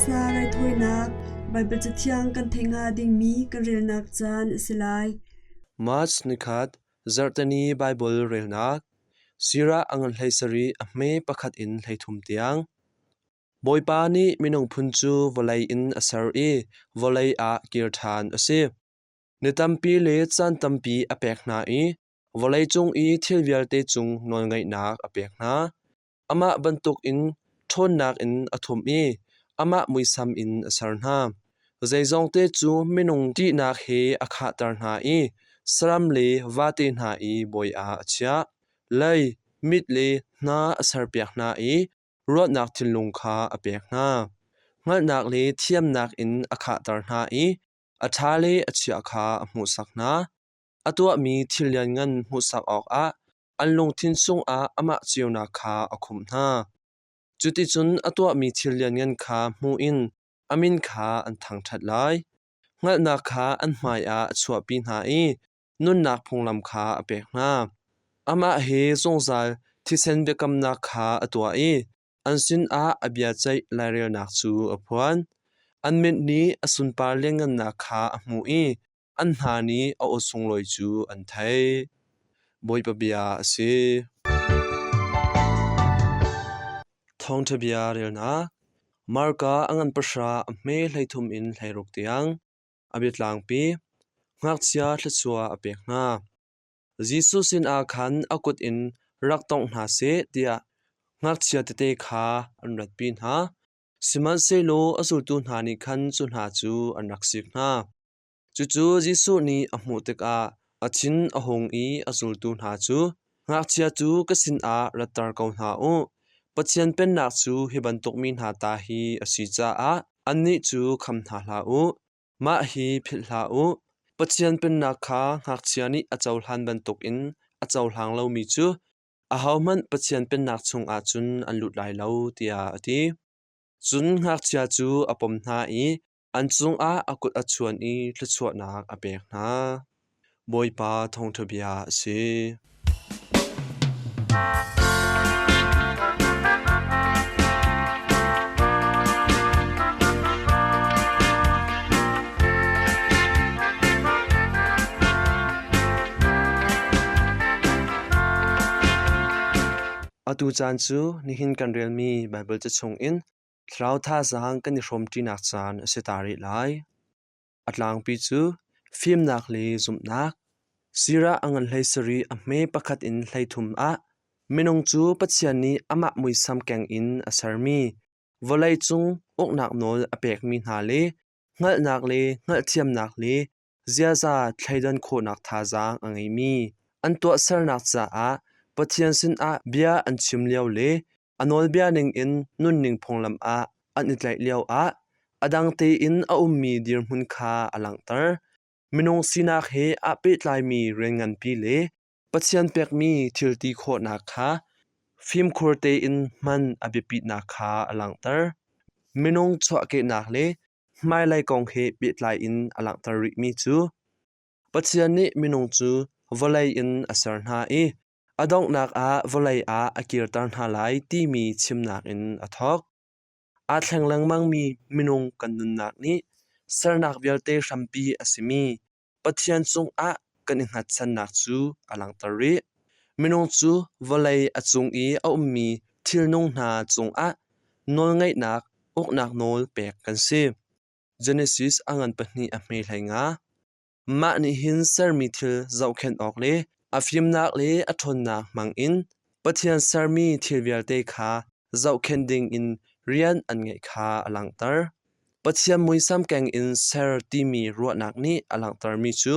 Missa raithawinak Baibal Cathiang kan theih hnga dingmi kan relnak caan a si lai. March nikhat Zarhteni Baibal relnak Sirah a ngan 17 a hme pakhat in 33 tiang. Bawipa nih minung phun cu vawlei in a ser i vawlei ah kir ṭhan a si. Ni tampi le caan tampi a pek hna i vawleicung i thil vialte cung nawlngeihnak a pek hna. Amah bantukin ṭhawnnak in a thumh i amah muisam in a ser hna. Zeizongte cu minung ṭihnak he a khahter hna i saram le vate hna i bawi ah a chiah. Lei, mit le hna a serpiak hna i ruahnak thinlung kha a pek hna. Hngalhnak le thiamnak in a khahter hna i a ṭha le a chia kha a hmuhsak hna. A tuahmi thil lianngan hmuhsak awkah an lungthin chungah amah ceunak kha a khumh hna. Cuticun a tuahmi thil lianngan kha hmu in a min kha an thangṭhat lai. Hngalhnak kha an hmaiah a chuahpi hna i nunnak phunglam kha a pek hna. Amah he zungzal thisen biakamnak kha a tuah i an sinah a biaceih lairelnak cu a phuan. An mit nih a sunpar lianngannak kha a hmuh i an hna nih a aw sunglawi cu an theih. Bawipa bia a si. Thawngṭha bia relnak Marka a ngan pahra a hme 13 in 16 tiang a biatlangpi ngakchia thluachuah a pek hna. Jesuh sinah khan a kut in rak tongh hna seh tiah ngakchia tete kha an ratpi hna. Sihmanhsehlaw a zultu hna nih khan cu hna cu an rak sik hna. Cucu Jesuh nih a hmuh tikah a thin a hung i a zultu hna cu, Ngakchia cu ka sinah ratter ko hna u. Pathian Pennak cu hi bantuk mi hna ta hi a si caah annih cu kham hna hlah u. Mah hi philh hlah u: Pathian Pennak kha ngakchia nih a cohlan bantukin a cohlang lomi cu ahohmanh Pathian Pennak chungah cun an lut lai lo, tiah a ti. Cun ngakchia cu a pom hna i an cungah a kut a chuan i thluachuahnak a pek hna. Bawipa thawngṭha bia a si. Atu caan cu nihin kan relmi Baibal ca chungin thlarau thazaang kan i hrawmṭinak caan a si ta rih lai. A tlangpi cu fimnak le zumhnak. Sirah a ngan 17 a hme pakhat in 33 ah minung cu Pathian nih amah muisam keng in a sermi vawleicung uknak nawl a pekmi hna le hngalhnak le hngalhthiamnak le ziaza thleidan khawhnak thazaang a ngeimi an tuahsernak caah Pathian sinah bia an chim lio le a nawlbia ningin nunning phunglam ah an i tlaih lioah a dang tein a ummi dirhmun kha a langhter. Minung sinak he aa pehtlaimi rian nganpi le Pathian pekmi thil ti khawhnak kha fimkhur tein hman a biapitnak kha a langhter. Minung chuahkehnak le hmailei kong he pehtlai in a langhter rihmi cu Pathian nih minung cu vawlei in a ser hna i a donghnak ah vawlei ah a kirter hna lai timi chimnak in a thawk. Aa thleng lengmangmi minung kan nunnak nih sernak vialte hrampi a simi Pathian cungah kan i hngatchannak cu a langhter rih. Minung cu vawlei a cung i a ummi thilnung hna cungah nawlngeihnak uknak nawl pek kan si. Genesis a ngan pahnih a hme 15. Mah nih hin sermi thil zohkhenh awk le a fimnak le a ṭhawnnak hmangin Pathian sermi thil vialte kha zohkhenh dingin rian an ngeih kha a langhter. Pathian muisam keng in ser timi ruahnak nih a langhtermi cu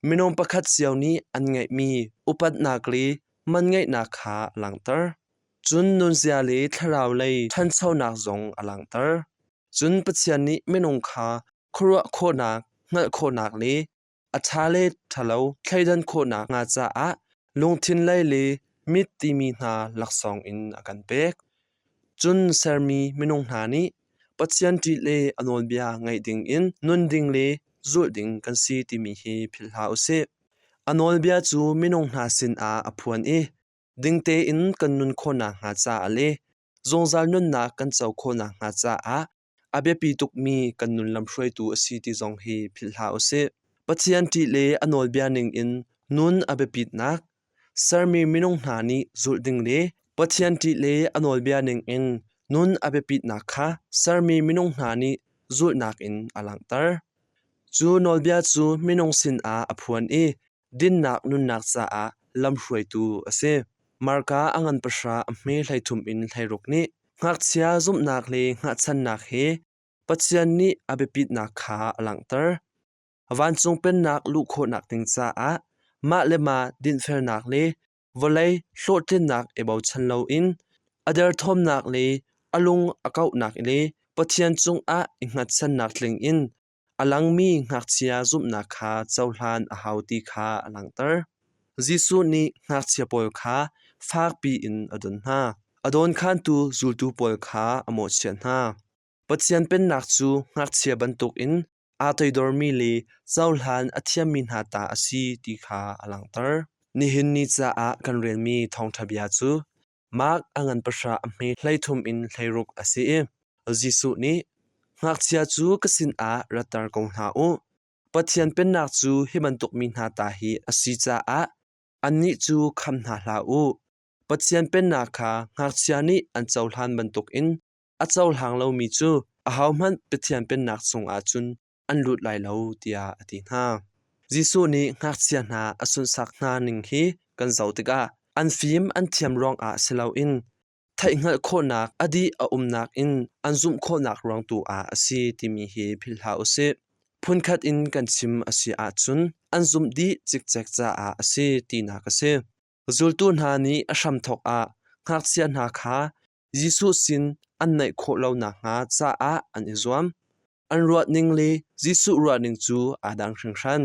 minung pakhat cio nih an ngeihmi upatnak le man ngeihnak kha a langhter. Cun nunzia le thlarau lei ṭhanchonak zong a langhter. Cun Pathian nih minung kha khuaruah khawhnak, hngalh khawhnak le a ṭha le ṭhalo thleidan khawhnak hnga caah lungthin lei le mit timi hna laksawng in a kan pek. Cun sermi minung hna nih Pathian ṭih le a nawlbia ngaih dingin nun ding le zulh ding kan si timi hi philh hlah u sih. A nawlbia cu minung hna sinah a phuan i ding tein kan nun khawhnak hnga caah le zungzal nunnak kan co khawhnak hnga caah. a biapi tukmi kan nun lamhruaitu a si ti zong hi philh hlah usih. Pathian ṭih le a nawlbia ningin nun a biapitnak, sermi minung hna nih zulh ding le Pathian ṭih le a nawlbia ningin nun a biapitnak kha sermi minung hna nih zulhnak in a langhter. Cu nawlbia cu minung sinah a phuan i dinnak nunnak caah lamhruaitu a si. Marka a ngan pahra a hme 13 in 16 nih ngakchia zumhnak le hngahchannak he Pathian nih a biapitnak kha a langhter. Vancung Pennak luh khawhnak ding caah mah le mah dinfelnak le vawlei hlawhtlinnak i bochan loin a derthawmnak le a lung a kauhnak le Pathian cungah i hngatchannak tling in a langmi ngakchia zumhnak kha cohlan a hau ti kha a langhter. Jesuh nih ngakchia pawl kha fakpi in a don hna. A dawnkhantu zultu pawl kha a mawhchiat hna. Pathian Pennak cu ngakchia bantukin aa toidormi le cohlan a thiammi hna ta a si ti kha a langhter. Nihin ni caah kan relmi thawngṭha bia cu Mark a ngan pahra a hme 13 in 16 a si i Jesuh nih, Ngakchia cu ka sinah ratter ko hna u. Pathian Pennak cu hi bantuk mi hna ta hi a si caah annih cu kham hna hlah u. Pathian Pennak kha ngakchia nih an cohlan bantukin a cohlang lomi cu ahohmanh Pathian Pennak chungah cun an lut lai lo tiah a ti hna. Jesuh nih ngakchia hna a sunsak hna ning hi kan zoh tikah an fim an thiam ruangah si loin theihhngalh khawhnak a dih a umnak in an zumh khawhnak ruang tu ah a si timi hi philh hlah u sih. Phunkhat in kan chim a si ahcun an zumh dih cikcek caah a si tinak a si. Zultu hna nih a hramthawk ah ngakchia hna kha Jesuh sin an naih khawh lo nakhnga caah an i zuam. An ruahning le Jesuh ruahning cu aa dang hringhran.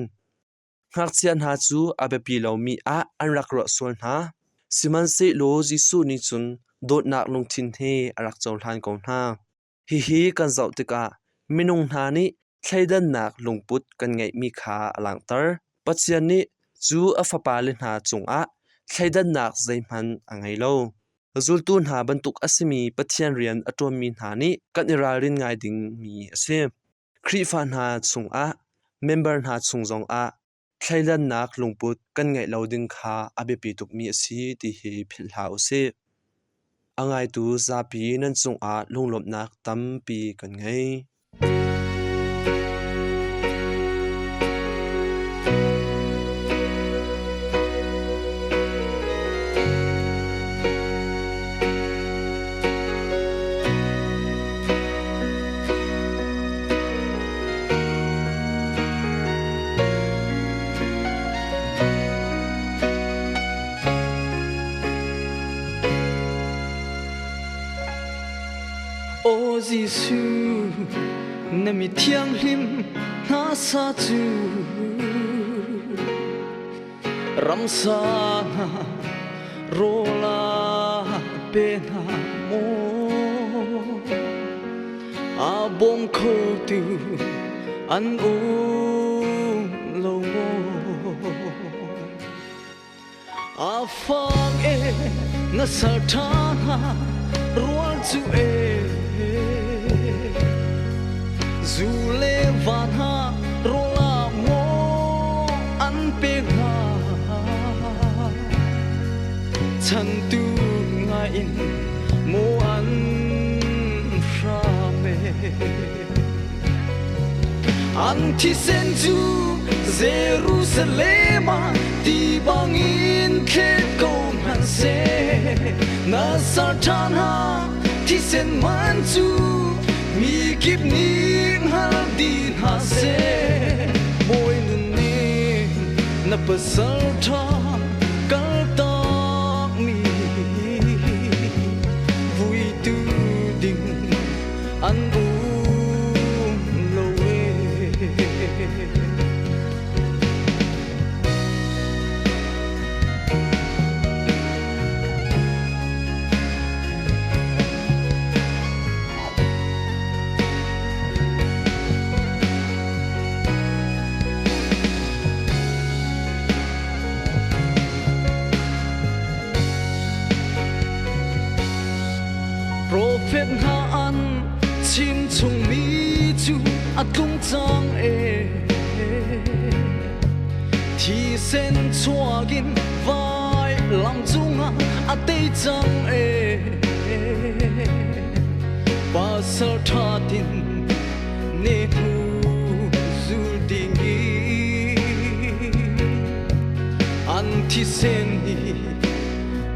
Ngakchia hna cu a biapi lomi ah an rak ruah sual hna. Sihmanhsehlaw Jesuh nih cun dawtnak lungthin he a rak cohlan ko hna. Hihi kan zoh tikah minung hna nih thleidannak lungput kan ngeihmi kha a langhter. Pathian nih cu a fapale hna cungah thleidannak zeihmanh a ngei lo. Zultu hna bantuk a simi Pathian rian a ṭuanmi hna nih kan i ralrin ngai dingmi a si. Khrihfa hna chungah, member hna chung zongah thleidannak lungput kan ngeih lo ding kha a biapi tukmi a si ti hi philh hlah u sih. A ngaitu zapi nan cungah lunglawmhnak tampi kan ngei. Aw Jesuh, na mi thianghlim hna sa cu ramsa hna rawl ah pe hna maw? A bawm khotu an um lo maw? A fang e na sal ṭha hna rual cu e zu le va hna rawl ah maw an pek hna chantu ngai in maw an hram e An thisen cu Jerusalem ah ti bangin thlet ko hmanhseh na sar ṭhan ha thisen man cu mi kip nih hngal dih hna seh. Bawi nun nih na pasal ṭha kaltakmi vuitu ding an um lo ee. Profet hna an chim chungmi a tlung cang e. Thisen chuakin vai lam cungah a tei cang e. Pasal ṭha tin ne hnu zul ding i an thisen hi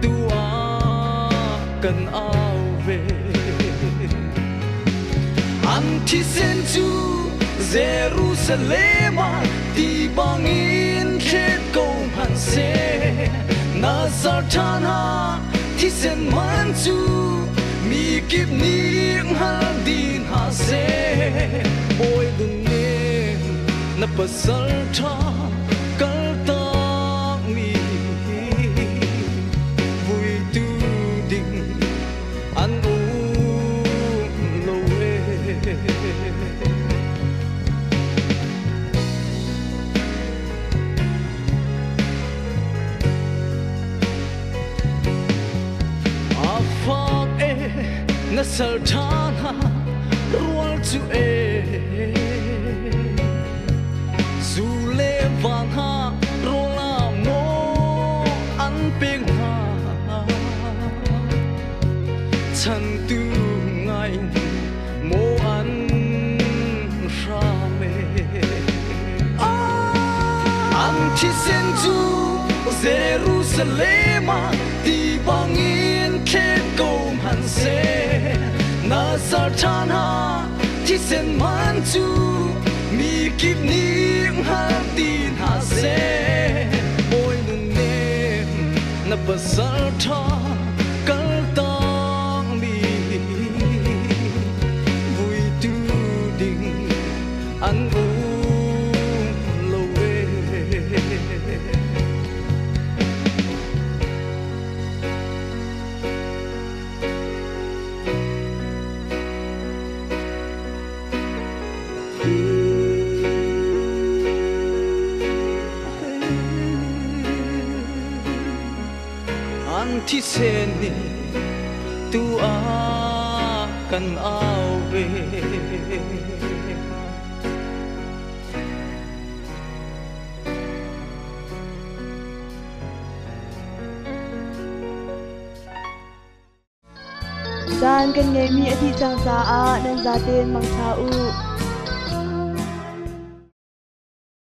tu ah kan au ve. An thisen cu Jerusalem ah ti bangin thlet ko hmanhseh, Nazar ṭhan ah thisen man cu mi kip nih hngal dih hna seh. Bawi nunnem na pasal ṭha kaltakmi vuitu ding an um lo ee. A fak e na sal ṭha hna rual cu e zu le va hna rawl ah maw an pek hna chantu ngai maw an hram e. An thisen cu Jerusalem ah ti bangin thlet ko hmanhseh, Nazar ṭhan ah thisen man cu mi kip nih hngal ti hna seh. Bawi nunnem na pasal ṭha kaltakmi vuitu ding an um lo ee. An thisen nih tu ah kan au ve. Caan kan ngeihmi a dih cang caah nan zaten mangṭha u.